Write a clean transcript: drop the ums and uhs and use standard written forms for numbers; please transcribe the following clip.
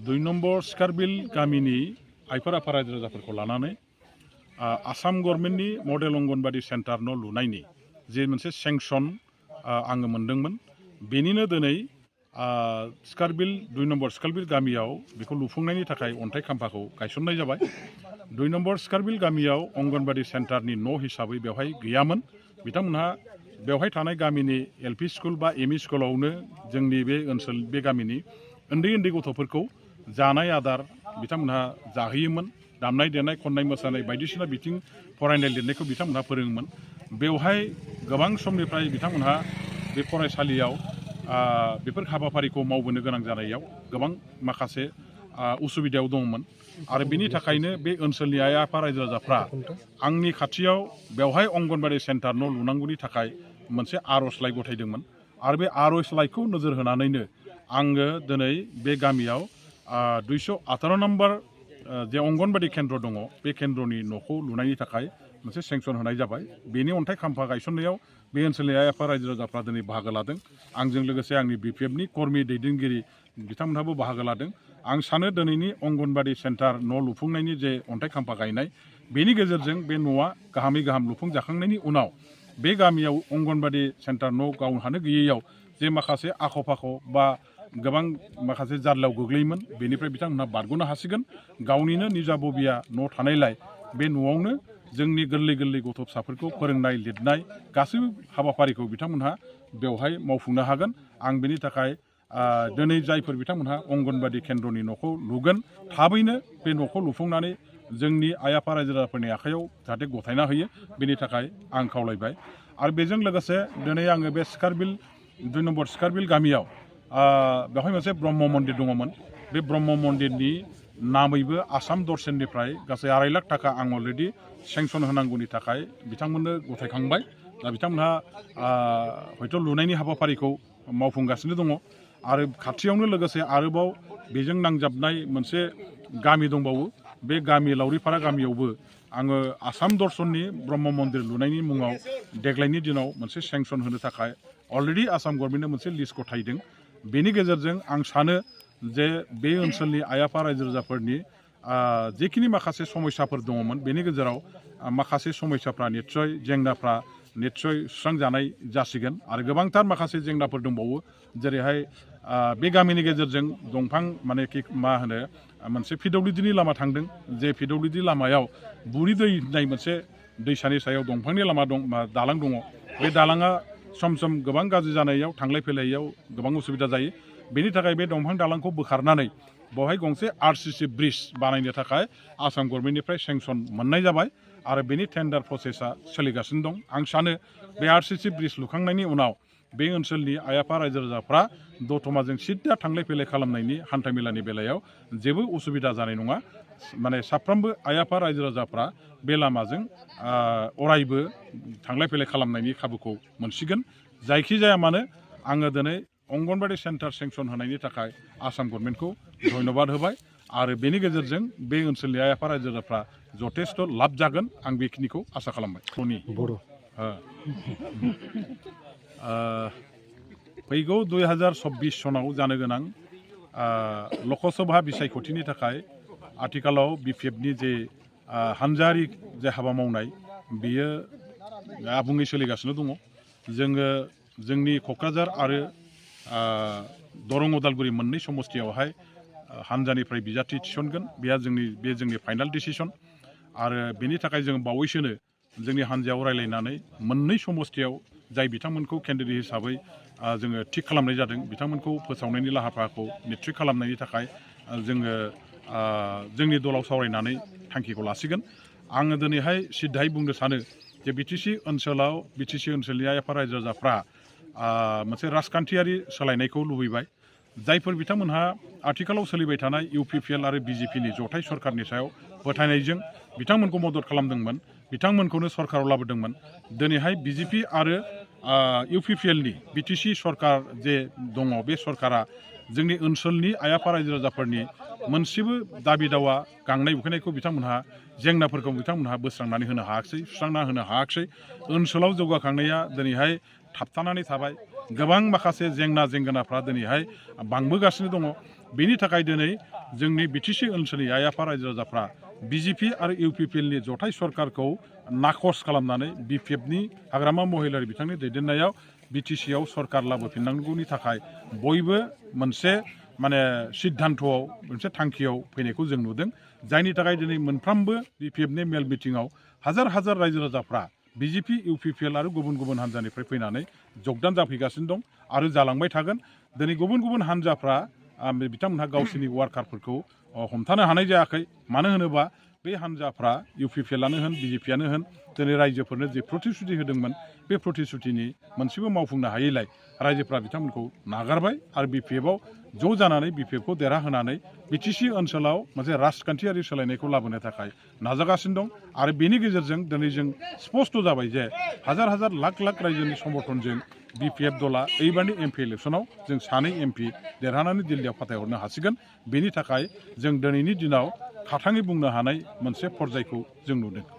2 number स्कारबिल गामिनि आइफोर आफा रायजो राजाफोरखौ लानानै आसाम गभर्नमेन्टनि मडेल अंगनबादि सेन्टार न' लुनायनि जे मोनसे सेंसन आङो मोनदोंमोन बेनिनो दिनै स्कारबिल 2 नम्बर स्कारबिल गामियाव बेखौ लुफुंनायनि थाखाय अन्थाइ खाम्फाखौ गायसननाय जाबाय 2 नम्बर स्कारबिल गामियाव अंगनबादि सेन्टारनि न' हिसाबै बेवहाय गैयामोन बिथांमोनहा बेवहाय थानाय गामिनि एलपि स्कुल बा एमइ स्कुलावनो जोंनि बे ओनसोल बे गामिनि उन्दै उन्दै गथ'फोरखौ जानाय आदार बिथांमोनहा जाहोयोमोन दामनाय देनाय खननाय मोसानाय बायदिसिना बिथिं फरायनाय लिरनायखौ बिथांमोनहा फोरोङोमोन बेवहाय गोबां समनिफ्राय बिथांमोनहा बे फरायसालियाव बेफोर हाबाफारिखौ मावबोनो गोनां जानायाव गोबां माखासे उसुबिदायाव दंमोन आरो बेनि थाखायनो बे ओनसोलनि आइ आफा रायजो राजाफ्रा आंनि खाथियाव बेवहाय अंगनबादि सेन्टार न' लुनांगौनि थाखाय मोनसे आर'जलाइ गथायदोंमोन आरो बे आर'जलाइखौ नोजोर होनानैनो आङो दिनै बे गामियाव 218 नम्बर जे अंगनबादि केन्द्र दङ बे केन्द्रनि न'खौ लुनायनि थाखाय मोनसे सेंसन होनाय जाबाय बेनि अन्थाइ खाम्फा गायसननायाव बे ओनसोलनि आइ आफा रायजो राजाफ्रा दिनै बाहागो लादों आंजों लोगोसे आंनि बिपिएफनि कर्मि दैदेनगिरि बिथांमोनहाबो बाहागो लादों आं सानो दिनैनि अंगनबादि सेन्टार न' लुफुंनायनि जे अन्थाइ खाम्फा गायनाय बेनि गेजेरजों बे न'आ गाहामै गाहाम लुफुंजाखांनायनि उनाव बे गामियाव अंगनबादि सेन्टार न' गावहानो गैयैयाव जे माखासे आख' फाख' बा गोबां माखासे जार्लायाव गोग्लैयोमोन बेनिफ्राय बिथांमोनहा बारग'नो हासिगोन गावनिनो निजा बबिया न' थानायलाय बे न'आवनो जोंनि गोरलै गोरलै गथ' फिसाफोरखौ फोरोंनाय लिरनाय गासैबो हाबाफारिखौ बिथांमोनहा बेवहाय मावफुंनो हागोन आं बेनि थाखाय दिनै जायफोर बिथांमोनहा अंगनबादि केन्द्रनि न'खौ लुगोन थाबैनो बे न'खौ लुफुंनानै जोंनि आइ आफा रायजो राजाफोरनि आखायाव जाहाथे गथायना होयो बेनि थाखाय आं खावलायबाय आरो बेजों लोगोसे दिनै आङो बे स्कारबिल 2 नम्बर स्कारबिल गामियाव बेवहाय मोनसे ब्रह्म मन्दिर दङमोन बे ब्रह्म मन्दिरनि नामैबो आसाम दर्शननिफ्राय गासै 2.5 लाख थाखा आं अलरेडि सेंसन होनांगौनि थाखाय बिथांमोननो गथायखांबाय दा बिथांमोनहा हयथ' लुनायनि हाबाफारिखौ मावफुंगासिनो दङ आरो खाथियावनो लोगोसे आरोबाव बेजों नांजाबनाय मोनसे गामि दंबावो बे गामि लावरिपारा गामियावबो आङो आसाम दर्शननि ब्रह्म मन्दिर लुनायनि मुङाव देग्लायनि दिनाव मोनसे सेंसन होनो थाखाय अलरेडि आसाम गभर्नमेन्टनो मोनसे लिस्ट गथायदों बेनि गेजेरजों आं सानो जे बे ओनसोलनि आइ आफा रायजो राजाफोरनि जेखिनि माखासे समस्याफोर दङमोन बेनि गेजेराव माखासे समस्याफ्रा निस्सय जेंनाफ्रा निस्सय सुस्रांजानाय जासिगोन आरो गोबांथार माखासे जेंनाफोर दंबावो जेरैहाय बे गामिनि गेजेरजों दंफां माने मा होनो मोनसे पिडब्लिउडिनि लामा थांदों जे पिडब्लिउडि लामायाव बुरि दै होननाय मोनसे दैसानि सायाव दंफांनि लामा दं दालां दङ बे दालाङा सम सम गोबां गाज्रि जानायाव थांलाय फैलायाव गोबां उसुबिदा जायो बेनि थाखाय बे दंफां दालांखौ बोखारनानै बेवहाय गंसे आरसिसि ब्रिज बानायनो थाखाय आसाम गभर्नमेन्टनिफ्राय सेंसन मोननाय जाबाय आरो बेनि टेन्डार प्रसेसा सोलिगासिनो दं आं सानो बे आरसिसि ब्रिज लुखांनायनि उनाव बे ओनसोलनि आइ आफा रायजो राजाफ्रा दतमाजों सिद्दा थांलाय फैलाय खालामनायनि हान्थामेलानि बेलायाव जेबो उसुबिदा जानाय नङा माने साफ्रोमबो आइ आफा रायजो राजाफ्रा बे लामाजों अरायबो थांलाय फैलाय खालामनायनि खाबुखौ मोनसिगोन जायखिजाया मानो आङो दिनै अंगनबादि सेन्टार सेंसन होनायनि थाखाय आसाम गभर्नमेन्टखौ धन्यबाद होबाय आरो बेनि गेजेरजों बे ओनसोलनि आइ आफा रायजो राजाफ्रा जथेस्थ' लाब जागोन आं बेखिनिखौ आसा खालामबाय फैगौ 2024 सनाव जानो गोनां लकसभा बिसायख'थिनि थाखाय आथिखालाव बिपिएफनि जे हानजायारि जे हाबा मावनाय बियो आबुङै सोलिगासिनो दङ जोङो जोंनि क'क्राझार आरो दरं उदालगुरि मोननै समस्तियावहाय हानजानिफ्राय बिजाथि थिसनगोन बे जोंनि फाइनाल डिसिसन आरो बेनि थाखाय जों बावैसोनो जोंनि हानजायाव रायलायनानै मोननै समस्तियाव जाय बिथांमोनखौ केन्डिडेट हिसाबै जोङो थिक खालामनाय जादों बिथांमोनखौ फोसावनायनि लाहार फाहारखौ निस्सय खालामनायनि थाखाय जोङो जोंनि दलाव सावरायनानै थांखिखौ लासिगोन आङो दिनैहाय सिद्धायै बुंनो सानो जे बिटिसि ओनसोलनि आइ आफा रायजो राजाफ्रा मोनसे राजखान्थियारि सोलायनायखौ लुबैबाय जायफोर बिथांमोनहा आथिखालाव सोलिबाय थानाय इउपिपिएल आरो बिजेपिनि जथाय सरकारनि सायाव फोथायनायजों बिथांमोनखौ मदद खालामदोंमोन बिथांमोनखौनो सरकाराव लाबोदोंमोन दिनैहाय बिजेपि आरो इउपिपिएलनि बिटिसि सरकार जे दङ बे सरकारा जोंनि ओनसोलनि आइ आफा रायजो राजाफोरनि मोनसेबो दाबि दावा गांनाय उखैनायखौ बिथांमोनहा जेंनाफोरखौ बिथांमोनहा बोस्रांनानै होनो हायाखिसै सुस्रांना होनो हायाखिसै ओनसोलाव जौगाखांनाया दिनैहाय थाबथानानै थाबाय गोबां माखासे जेंना जेंगोनाफ्रा दिनैहाय बांबोगासिनो दङ बेनि थाखाय दिनै जोंनि बिटिसि ओनसोलनि आइ आफा रायजो राजाफ्रा बिजेपि आरो इउपिपिएलनि जथाय सरकारखौ नाखस खालामनानै बिपिएफनि हाग्रामा महिलारि बिथांनि दैदेननायाव बिटिसिआव सरकार लाबोफिननांगौनि थाखाय बयबो मोनसे सिद्धान्तआव मोनसे थांखियाव फैनायखौ जों नुदों जायनि थाखाय दिनै मोनफ्रोमबो बिपिएफनि मेल मिटिङाव हाजार हाजार रायजो राजाफ्रा बिजेपि इउपिपिएल आरो गुबुन गुबुन हान्जानिफ्राय फैनानै जगदान जाफैगासिनो दं आरो जालांबाय थागोन दिनै गुबुन गुबुन हान्जाफ्रा बिथांमोनहा गावसोरनि वार्कारफोरखौ हमथानो हानाय जायाखै मानो होनोबा बे हान्जाफ्रा इउपिपिएलआनो होन बिजेपिआनो होन दिनै रायजोफोरनो जे प्रतिश्रुति होदोंमोन बे प्रतिश्रुतिनि मोनसेबो मावफुंनो हायैलाय रायजोफ्रा बिथांमोनखौ नागारबाय आरो बिपिएफआव ज' जानानै बिपिएफखौ देरहाहोनानै बिटिसि ओनसोलाव मोनसे राजखान्थियारि सोलायनायखौ लाबोनो थाखाय नाजागासिनो दं आरो बेनि गेजेरजों दिनै जों स्पष्ट जाबाय जे हाजार हाजार लाख लाख रायजोनि समर्थनजों बिपिएफ दला एइबारनि एमपि इलेक्सनाव जों सानै एमपि देरहानानै दिल्लीयाव फाथायहरनो हासिगोन बेनि थाखाय जों दिनैनि दिनाव खाथाङै बुंनो हानाय मोनसे पर्यायखौ जों नुदों।